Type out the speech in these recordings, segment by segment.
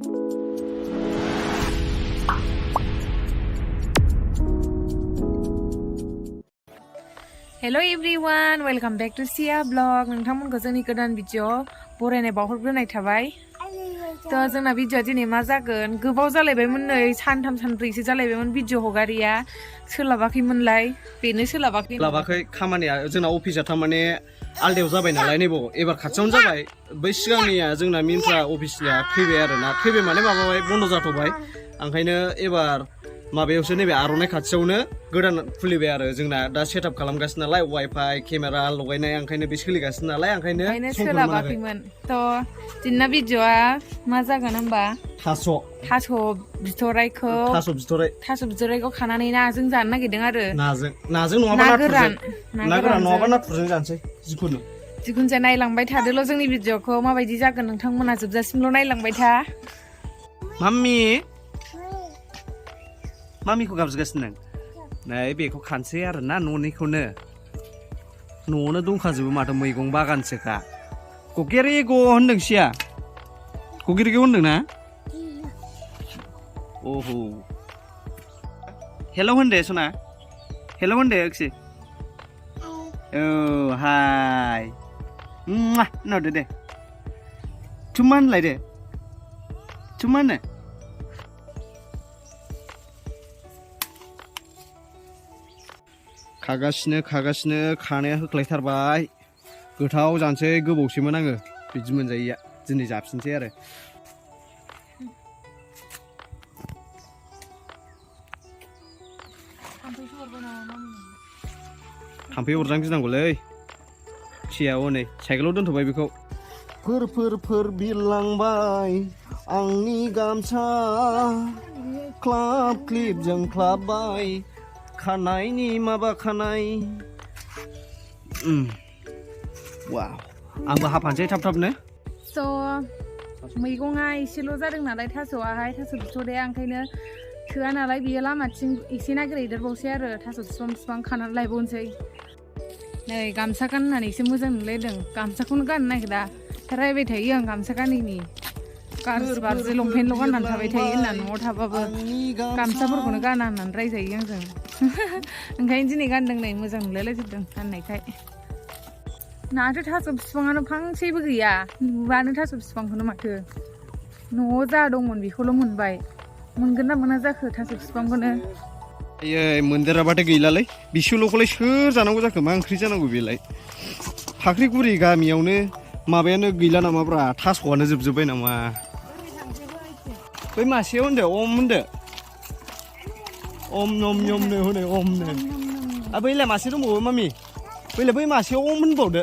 Hello everyone, welcome back to Sia Vlog. नोंथांमोनखौ जोंनि गोदान video बरायनाय बावहरग्रोनाय थाबाय। थ' जोंना भिडिअ दिनै मा जागोन गोबाव जालायबायमोन नै सानथाम सानब्रैसो जालायबायमोन भिडिअ हगारिया सोलाबाखैमोनलाय बेनो सोलाबाखै खामानिया जोंना अफिसा थारमाने आलदायाव जाबाय नालाय नैबाव एबार खाथियावनो जाबाय बै सिगांनिया जोंना मिन्ट्रा अफिसनिया फैबाय आरोना फैबाय माने माबाबाय बन्द जाथ'बाय ओंखायनो एबार माबायावसो नैबे आर'नाइ खाथियावनो गोदान खुलिबाय आरो जोंना दा सेटआप खालामगासिनो नालाय वाइफाइ केमेरा लगायनाय ओंखायनो बे सोलिगासिनो नालाय ओंखायनो सोलाबाखैमोन थ' दिनना भिडिअआ मा जागोन होमबा थास' बिथराइखौ खानानै नाजों जानो नागिरदों आरो नाजों नङाबा ना गोरान नङाबा नाथुरजों जानोसै जिखुनु जाया नायलांबाय थादोल' जोंनि भिडिअखौ माबायदि जागोन नोंथांमोना जोबजासिमल' नायलांबाय था मामिखौ गाबज्रिगासिनो नै बेखौ खानसै आरो ना न'निखौनो न'आवनो दंखाजोबो माथो मैगं बागानसोखा गगेरेग' होनदों सिया गगेरेग' होनदों ना अह हेल' होनदे सना हेल' होनदे अक्सि औ हाय होनहरदो दे थुमा होनलाय दे थुमा होनो खागासिनो खानाया होख्लायथारबाय गोथाव जानोसै गोबावसैमोन आङो बिदि मोनजायैया दिनै जाफिनसै आरो थाम्फै अरजानो गिनांगौलै सिया हनै साइकेलाव दोनथ'बाय बेखौ फोर बिरलांबाय आंनि गामसा क्लाब क्लिपजों क्लाबबाय खानायनि माबा खानाय वाव आंबो हाफानोसै थाब-थाबनो स' मैगङा एसेल' जादों नालाय थास'आहाय थास' बिथ'राया ओंखायनो थोआ नालाय बियो लामाथिं एसे नागिरहैदेरबावसै आरो थास' बिफां खानानै लायबावनोसै नै गामसा गाननानैसो मोजां नुलायदों गामसाखौनो गाननो नागिरा रायबाय थायो आं गामसा गानैनि गाज्रि लंपेन्टल' गाननानै थाबाय थायो होनना न'आव थाबाबो गामसाफोरखौनो गाना होननानै रायजायो आंजों ओंखायनो दिनै गानदों नै मोजां नुलायलायजोबदों गाननायखाय नाथो थास' बिफाङानो फांसेबो गैया नुबानो थास' बिफांखौनो माथो न'आव जा दंमोन बेखौल' मोनबाय मोनगोन ना मोना जाखो थास' बिफांखौनो आयै मोनदेराबाथाय गैलालै बिसोरल'खौलाय सोर जानांगौ जाखो मा ओंख्रि जानांगौ बेलाय फाख्रिगुरि गामियावनो माबायानो गैला नामाब्रा थास'आनो जोबजोब्बाय नामा बै मासेयाव होनदो होनदो नम यमनो हनै अमनो बैलाय मासे दंबावो मामि बै मासेयाव होनबावदो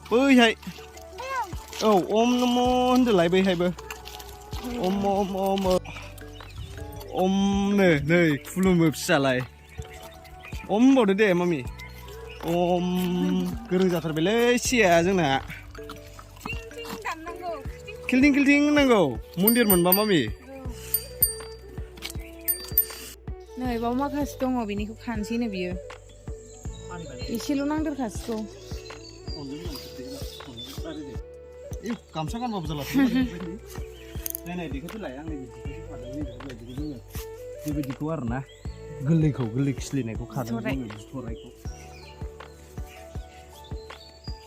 बैहाय औ अम नम होनदोलाय बैहायबो अमनो नै खुलुमो फिसालाय होनबावदो दे मामि गोरों जाथारबायलै सिया जोंना खिल्थिं होननांगौ मन्दिर मोनबा मामि नै बाव माखासे दङ बेनिखौ खानसैनो बियो एसेल' नांदेरखासिगौ गामसा गानबाबो जाला नाय देखायफैलाय आंनि बेबायदिखौ आरो ना गोरलै खिलिनायखौ खादों बिथराइखौ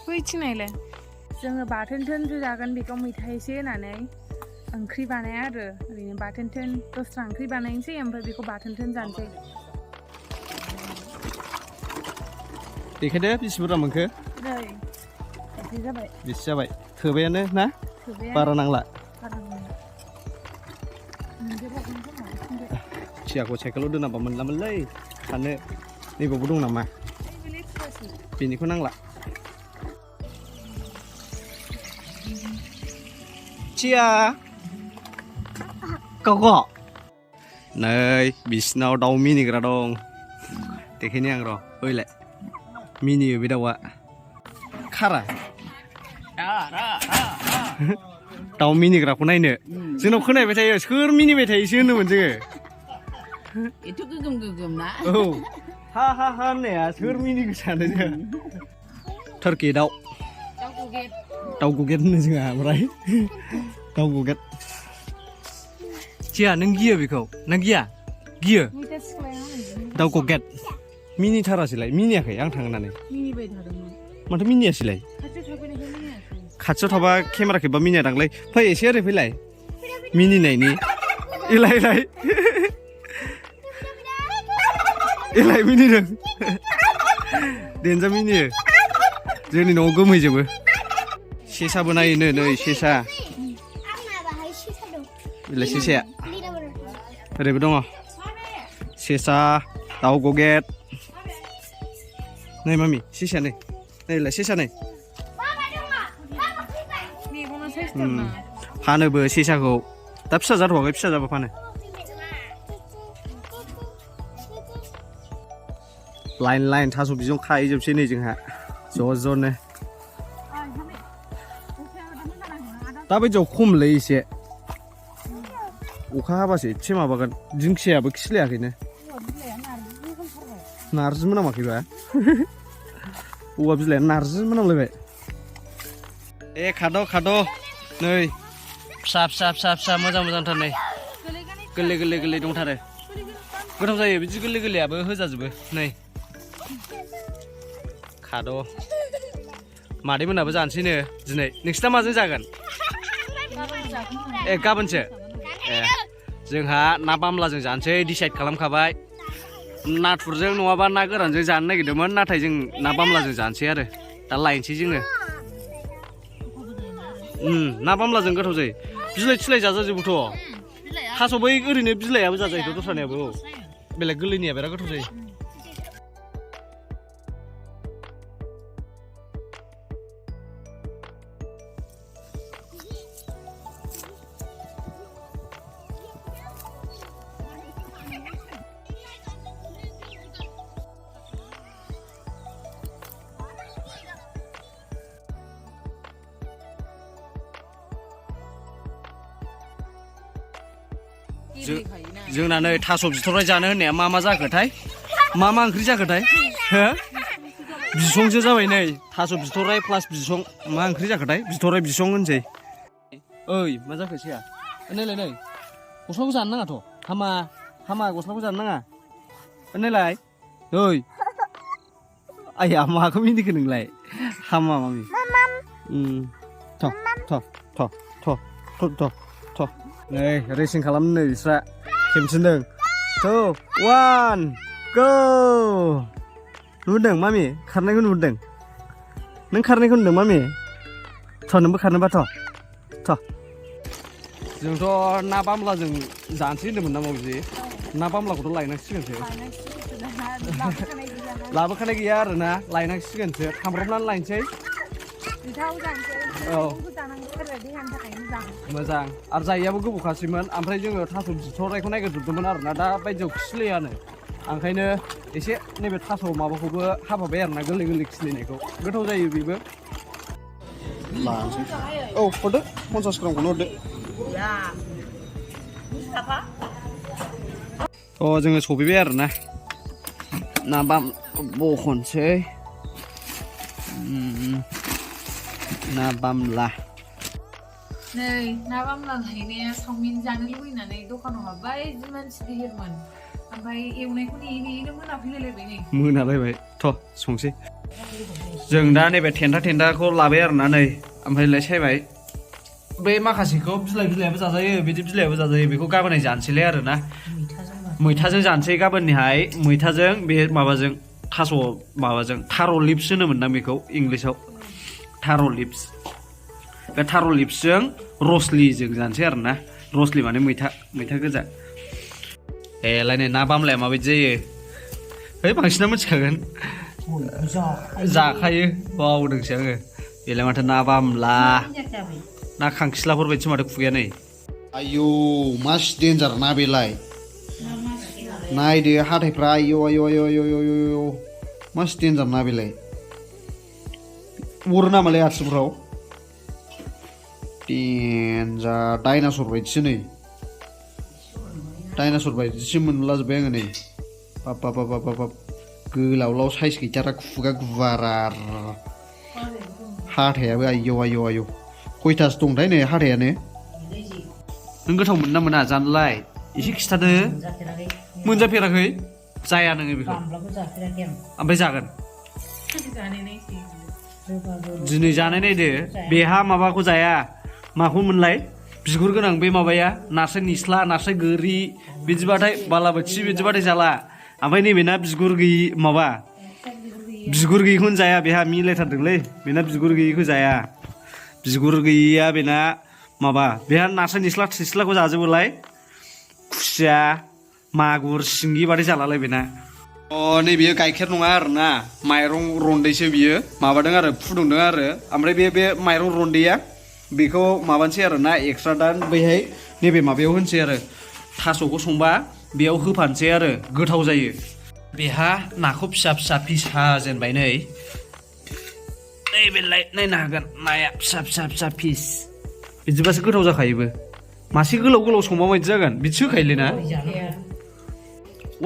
फैथिनायलाय जोङो बाथोन जागोन बेखौ मैथा एसे होनानै ओंख्रि बानाया आरो ओरैनो बाथोन दस्रा ओंख्रि बानायनोसै ओमफ्राय बेखौ बाथोन जानोसै देखायदो बेसे बुरजा मोनखो बेसे जाबाय थोबायानो ना बारा नांला सियाखौ साइकेलाव दोनाबा मोनलामोनलै खानो नैबावबो दं नामा बेनिखौ नांला सिया गग' नै बिसिनाव दाउ मिनिग्रा दं देखायनि आं र' ओइलाय मिनियो बे दाउआ खारा दाउ मिनिग्राखौ नायनो जोंनाव खोनायबाय थायो सोर मिनिबाय थायोसो होनोमोन जोङो एथ' गोगोम ना औ हा होननाया सोर मिनिगो सानो जोंहा टार्कि दाउ गुगेट होनो जोंहा ओमफ्राय दाउ गुगेट सिया नों गियो बेखौ नों गिया गियो मैथा सिख्लाया दाउ गगेट मिनिथारासैलाय मिनियाखै आं थांनानै मिनिबाय थादोंमोन माथो मिनियासैलाय खाथियाव थाफैनायखाय मिनियाखै खाथियाव थाबा केमेरा खेबबा मिनिया दांलै फै एसे ओरै फैलाय मिनिनायनि इलाय इलाय मिनिदों देनजा मिनियो जोंनि न'आव गोमहैजोबो सेसाबो नायोनो नै सेसा बिलाय सेसाया ओरैबो दङ सेसा दाउ गगेट नै मामि सेसाया नै नैलाय सेसा नै मेगना साइसथारना फानोबो सेसाखौ दा फिसा जाथ'वाखै फिसा जाबा फानो लाइन लाइन थास' बिजौ खाहैजोबसै नै जोंहा ज' ज'नो दा बायदियाव खमलै एसे अखा हाबासो एसे माबागोन दिंखियाबो खिलियाखैनो नारजि मोनामाखैबा औवा बिलाइया नारजि मोनामलायबाय खाद' नै फिसा मोजां मोजांथार नै गोरलै दंथारो गोथाव जायो बिदि गोरलैयाबो होजाजोबो नै खाद' मादै मोनाबो जानोसैनो दिनै नोंसिना माजों जागोन गाबोनसो जोंहा ना बामलाजों जानोसै डिसाइड खालामखाबाय नाथुरजों नङाबा ना गोरानजों जानो नागिरदोंमोन नाथाय जों ना बामलाजों जानोसै आरो दा लायनोसै जोङो ना बामलाजों गोथाव जायो बिलाइ थिलाइ जाजाजोबोथ' थास' बै ओरैनो बिलाइयाबो जाजायोथ' दस्रानियाबो बेलेग गोरलैनिया बिराद गोथाव जायो जोंना नै थास' बिथ'राय जानो होननाया मा जाखोथाय मा ओंख्रि जाखोथाय हो बिसंसो जाबाय नै थास' बिथ'राय प्लास बिसं मा ओंख्रि जाखोथाय बिथ'राय बिसं होनसै ओइ मा जाखो सेया नैलाय नै गस्लाखौ जानो नाङाथ' हामा गस्लाखौ जानो नाङा नैलाय ओइ आइया माखौ मिनिखो नोंलाय हामा मामि थ' नै रेसिं खालामनो नै बिस्रा खेमसिनदों 2 1 गो नुदों मामि खारनायखौ नुदों नों खारनायखौ नुदों मामि नोंबो खारनोबा जोंथ' ना बामलाजों जानोसै होन्दोंमोन ना मावजि ना बामलाखौथ' लायनांसिगोनसो लाबोखानाय गैया आरोना लायनांसिगोनसो थांब्रबनानै लायनोसै औ मोजां आरो जायैयाबो गोबावखासैमोन ओमफ्राय जोङो थास' बिथ'रायखौ नायगिरजोबदोंमोन आरोना दा बायदियाव खिलियानो ओंखायनो एसे नैबे थास' माबाखौबो हाफाबाय आरोना गोरलै खिलिनायखौ गोथाव जायो बेबो लानोसै औ हरदो 50 ग्रामखौनो हरदो जोङो सफैबाय आरोना ना बखनसै ना बामला नै ना बामला लायनाया चावमिन जानो लुबैनानै दखानाव हाबबाय जि मानसि गिदिरमोन ओमफ्राय एवनायखौ नेयैनो मोनाफैलायबाय नै मोनालायबाय संसै जों दा नैबे थेन्थाखौ लाबाय आरोना नै ओमफ्राय सायबाय बै माखासेखौ बिलाइयाबो जाजायो बिदि बिलाइयाबो जाजायो बेखौ गाबोनहाय जानोसैलाय आरोना मैथाजों जानोसै गाबोननिहाय मैथाजों बे माबाजों थास' माबाजों थार' लिप्स होनोमोन ना बेखौ इंलिसाव थार' लिप्स बे थार' लिप्सजों रसलिजों जानोसै आरोना रसलि माने मैथा गोजा लायनाय ना बामलाया माबायदि जायो बांसिना मिथिखागोन जाखायो बावदोंसो आङो बेलाय माथो ना बामला ना खांखिलाफोर बायदि माथो खुगाया नै आयौ मास डेन्जार ना बेलाय नायदो हाथायफ्रा आयौ मास डेन्जार ना बेलाय अरो नामालाय आथिंफ्राव डेन्जार डाइनासर बायदिसो नै डाइनासर बायदिसो मोनलाजोब्बाय आङो नै बाब गोलाव साइज गैथारा खुगा गुवारा हाथायाबो आयौ खयथासो दंथाय नै हाथायानो नों गोथाव मोनो ना मोना जानोलाय एसे खिथादो मोनजाफेराखै जाया नोङो बेखौ ओमफ्राय जागोन दिनै जानाय नायदो बेहा माबाखौ जाया माखौ मोनलाय बिगुर गोनां बे माबाया नास्राय निस्ला नास्राय गोरि बिदिबाथाय बालाबोथि बिदिबाथाय जाला ओमफ्राय नैबेना बिगुर गैयि माबा बिगुर गैयिखौनो जाया बेहा मिलायथारदोंलै बेना बिगुर गैयिखौ जाया बिगुर गैयिया बेना माबा बेहा नास्राय निस्ला थिस्लाखौ जाजोबोलाय खुसिया मागुर सिंगि बादि जालालाय बेना नैबेयो गाइखेर नङा आरोना माइरं रन्दैसो बियो माबादों आरो फुदुंदों आरो ओमफ्राय बे माइरं रन्दैया बेखौ माबानोसै आरो ना एक्सट्रा दा बैहाय नैबे माबायाव होनसै आरो थास'खौ संबा बेयाव होफानोसै आरो गोथाव जायो बेहा नाखौ फिसा फिसा पिस हाजेनबाय नैबेलाय नायनो हागोन नाया फिसा फिसा फिसा पिस बिदिबासो गोथाव जाखायोबो मासे गोलाव गोलाव संबा मायदि जागोन बिदिसो होखायोलै ना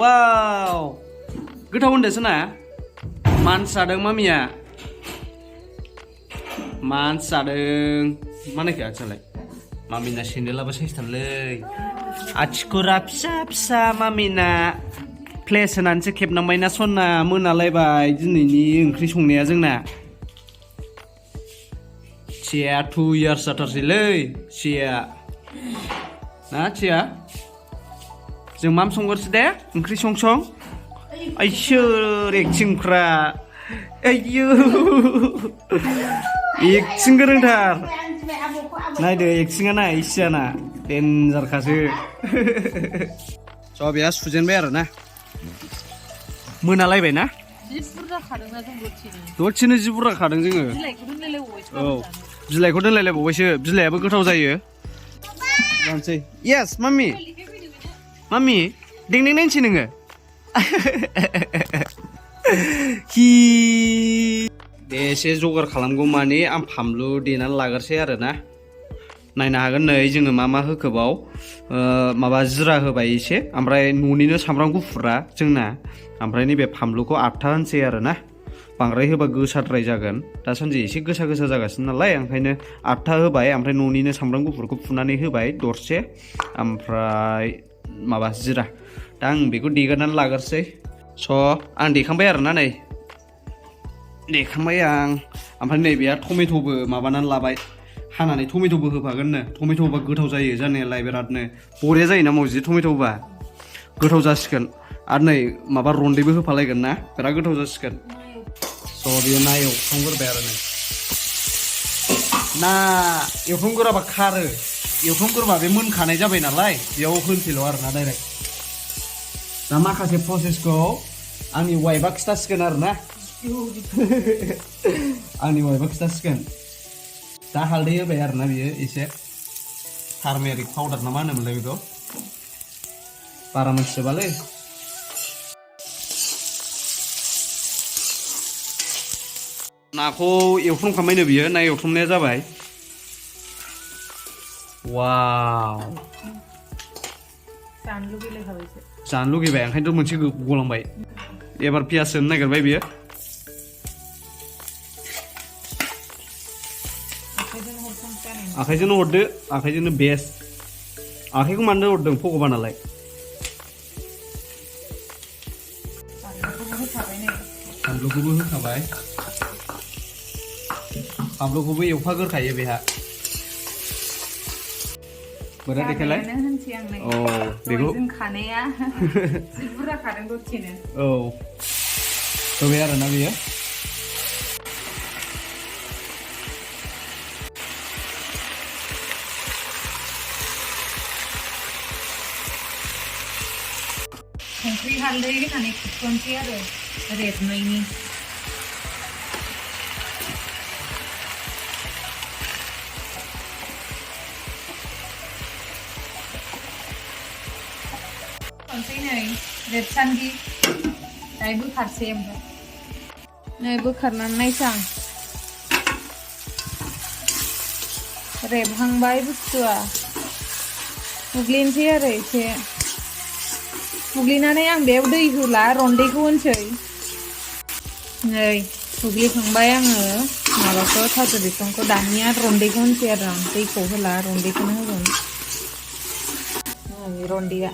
वाव गोथाव होनदोंसो ना मान्स जादों मामिया मान्स जादों मा नायखो आथिखालाय मामिना सेन्देलाबो साइसथारलै आथिखुरा फिसा फिसा मामिना फ्लेस होनानैसो खेबनांबायना सनना मोनालायबाय दिनैनि ओंख्रि संनाया जोंना चिया 2 इयार्स जाथारसैलै चिया ना चिया जों मा संगोरसै दे ओंख्रि सं आइसोर एक्टिंफ्रा आइयो एक्टिं गोरोंथार नायदो एक्टिंआ ना इसियाना डेन्जारखासो स' बेहा सुजेनबाय आरो ना मोनालायबाय ना दसेनो जि बुरजा खादों जोङो औ बिलाइखौ दोनलायलायबावबायसो बिलाइआबो गोथाव जायो जानोसै येस मामि दें नायनोसै नोङो दे एसे जगार खालामगौ माने आं फानलु देनानै लाग्रोसै आरो ना नायनो हागोन नै जोङो मा होखोबाव माबा जिरा होबाय एसे ओमफ्राय न'निनो सामब्राम गुफुरा जोंना ओमफ्राय नैबे फानलुखौ 8था होनसै आरो ना बांद्राय होबा गोसाद्राय जागोन दासान्दि एसे गोसा जागासिनो नालाय ओंखायनो 8था होबाय ओमफ्राय न'निनो सामब्राम गुफुरखौ फुनानै होबाय दरसे ओमफ्राय माबा जिरा दा आं बेखौ देगारनानै लाग्रोसै स' आं देखांबाय आरोना नै देखांबाय आं ओमफ्राय नैबेया टमेट'बो माबानानै लाबाय हानानै टमेट'बो होफागोननो टमेट' होबा गोथाव जायो जानायालाय बिरादनो बरिया जायोना मावजि टमेट' होबा गोथाव जासिगोन आरो नै माबा रन्दैबो होफालायगोन ना बिराद गोथाव जासिगोन स' बेयो ना एवखांगोरबाय आरो नै ना एवखांगोराबा खारो एवखांगोरबा बे मोनखानाय जाबाय नालाय बेयाव होनसैल' आरोना डाइरेक्ट दा माखासे प्रसेसखौ आंनि वाइफआ खिथासिगोन आरोना आंनि वाइफआ खिथासिगोन दा हालदै होबाय आरोना बियो एसे टारमेरिक पाउडार ना मा होनोमोनलाय बेखौ बारा मोनथिजोबालै नाखौ एवफ्रामखांबायनो बियो ना एवफ्रामनाया जाबाय वाव जानो लुगैबाय ओंखायनोथ' मोनसे गलांबाय एबार पियास होनो नागिरबाय बियो आखाइजोंनो हरदो आखाइजोंनो बेस्ट आखाइखौ मानो हरदों भगबानालाय फानलुखौबो होखाबाय फानलुखौबो एवफागोरखायो बेहा बोरै देखायलाय औ बेखौ खानाया बुरजा खादों दसेनो औ होबाय आरोना बेयो संख्रि हालदै होनानै खुरखनसै आरो रेबनायनि खनसै नै रेबसान्दि दाय बोखारसै ओमफ्राय नै बोखारनानै नायसां रेबहांबाय बुस्थुआ मुग्लिनोसै आरो एसे मुग्लिनानै आं बेयाव दै होला रन्दैखौ होनसै नै मुग्लिखांबाय आङो माबाखौ थास' बिसंखौ दानिया रन्दैखौ होनसै आरो आं दैखौ होला रन्दैखौनो होगोन रन्दैया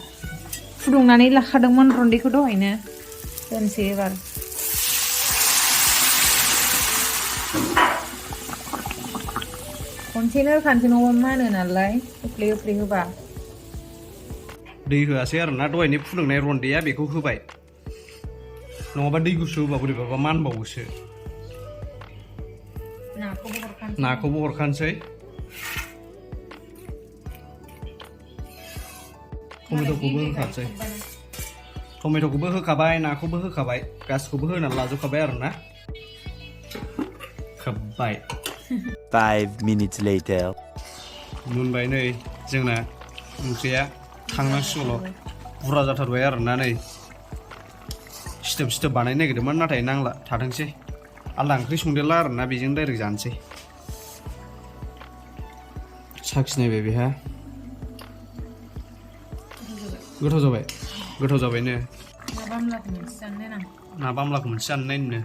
फुदुंनानै लाखादोंमोन रन्दैखौ दहायनो दोनसै एबार खनसेनो होखानोसै नङाबा मानो नालाय उफ्ले उफ्ले होबा दै होआसै आरो ना दहायनि फुदुंनाय रन्दैया बेखौ होबाय नङाबा दै गुसु होबा बोरैबाबा मानबावोसो नाखौबो हरखानोसै टमेट'खौबो होखानोसै टमेट'खौबो होखाबाय नाखौबो होखाबाय गासिखौबो होनानै लाजोबखाबाय आरो ना खोब्बाय 5 minutes later मोनबाय नै जोंना ओंख्रिया थांनांसिगौल' बुरजा जाथारबाय आरो ना नै सिथोब सिथोब बानायनो नागिरदोंमोन नाथाय नांला थाथोंसै आलदा ओंख्रि संदेरला आरो ना बेजों डाइरेक्ट जानोसै साखिनायबाय बेहा गोथाव जाबायनो ना बामलाखौ मोनसे जानो नायनो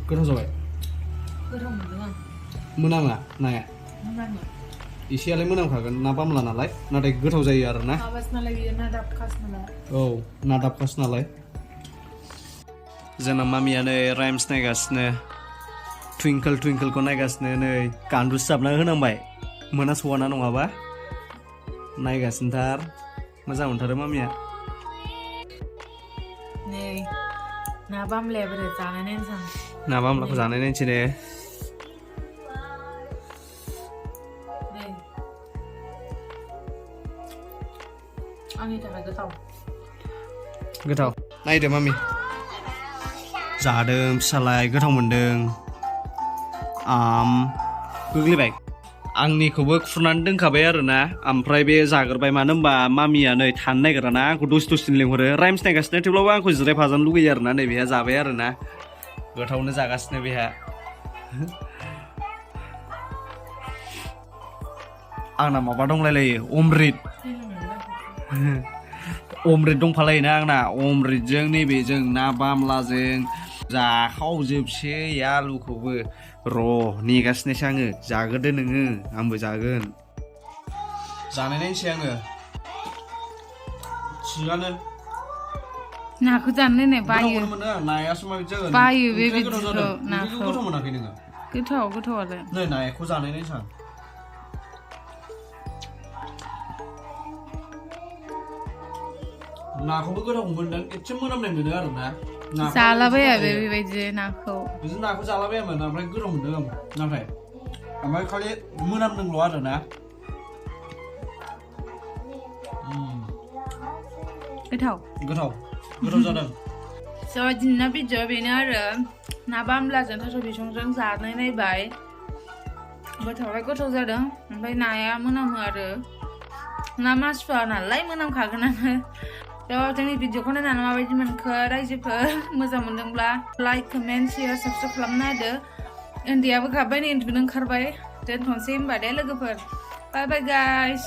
गोथाव जाबाय मोनामा नाया एसेयालाय मोनामखागोन ना बामला नालाय नाथाय गोथाव जायो आरो ना औ ना दाबखासो नालाय जोंना मामिया नै राइम्स नायगासिनो टुइंकल टुइंकलखौ नायगासिनो नै गान्दुसो जाबना होनांबाय मोनासौवाना नङाबा नायगासिनोथार मोजां मोनथारो मामिया नै ना बामलाया बोरै जानाय नायनोसै ना बामलाखौ जानाय नायनोसै ने आंनि थाखाय गोथाव नायदो मामि जादों फिसालाय गोथाव मोनदों गोग्लैबाय आंनिखौबो खुरनानै दोनखाबाय आरो ना ओमफ्राय बे जाग्रोबाय मानो होनबा मामिया नै थानो नागिरा ना आंखौ दसे दसेनो लिंहरो राइम्स नायगासिनो थेवब्लाबो आंखौ जिरायफाजानो लुगैयो आरो ना नै बेहा जाबाय आरो ना गोथावनो जागासिनो बेहा आंना माबा दंलायलायो अमृत दंफालायोना आंना अमृतजों नैबेजों ना बामलाजों जाखावजोबसै आलुखौबो र' नेगासिनोसो आङो जाग्रोदो नोङो आंबो जागोन जानाय नायनोसै आङो थिगानो नाखौ जानो नायनाय बायो नायासो माबायदि जागोन बायो बे बिदिखौ नाखौ गोथाव मोनाखै नोङो गोथावालाय नै नायखौ जानाय नायनोसै आं नाखौबो गोथाव मोनदों एसे मोनामनाय मोनो आरो ना जालाबाया बेबायदि नाखौ बिदि नाखौ जालाबायामोन ओमफ्राय गोथाव मोनदों आं नाथाय ओमफ्राय खालि मोनामदोंल' आरो ना गोथाव जादों दिनैना भिडिअ बेनो आरो ना बामलाजों थास' बिसंजों जानाय नायबाय गोथाव जादों ओमफ्राय नाया मोनामो आरो ना मासुवा नालाय मोनामखागोनानो जोंनि भिडिअखौ नायनानै माबायदि मोनखो रायजोफोर मोजां मोनदोंब्ला लाइक कमेन्ट शेयार साबसक्राइब खालामना होदो उन्दैयाबो गाबबाय नै उन्दुनो ओंखारबाय दोनथ'नोसै होनबा दे लोगोफोर बाय बाय गाइस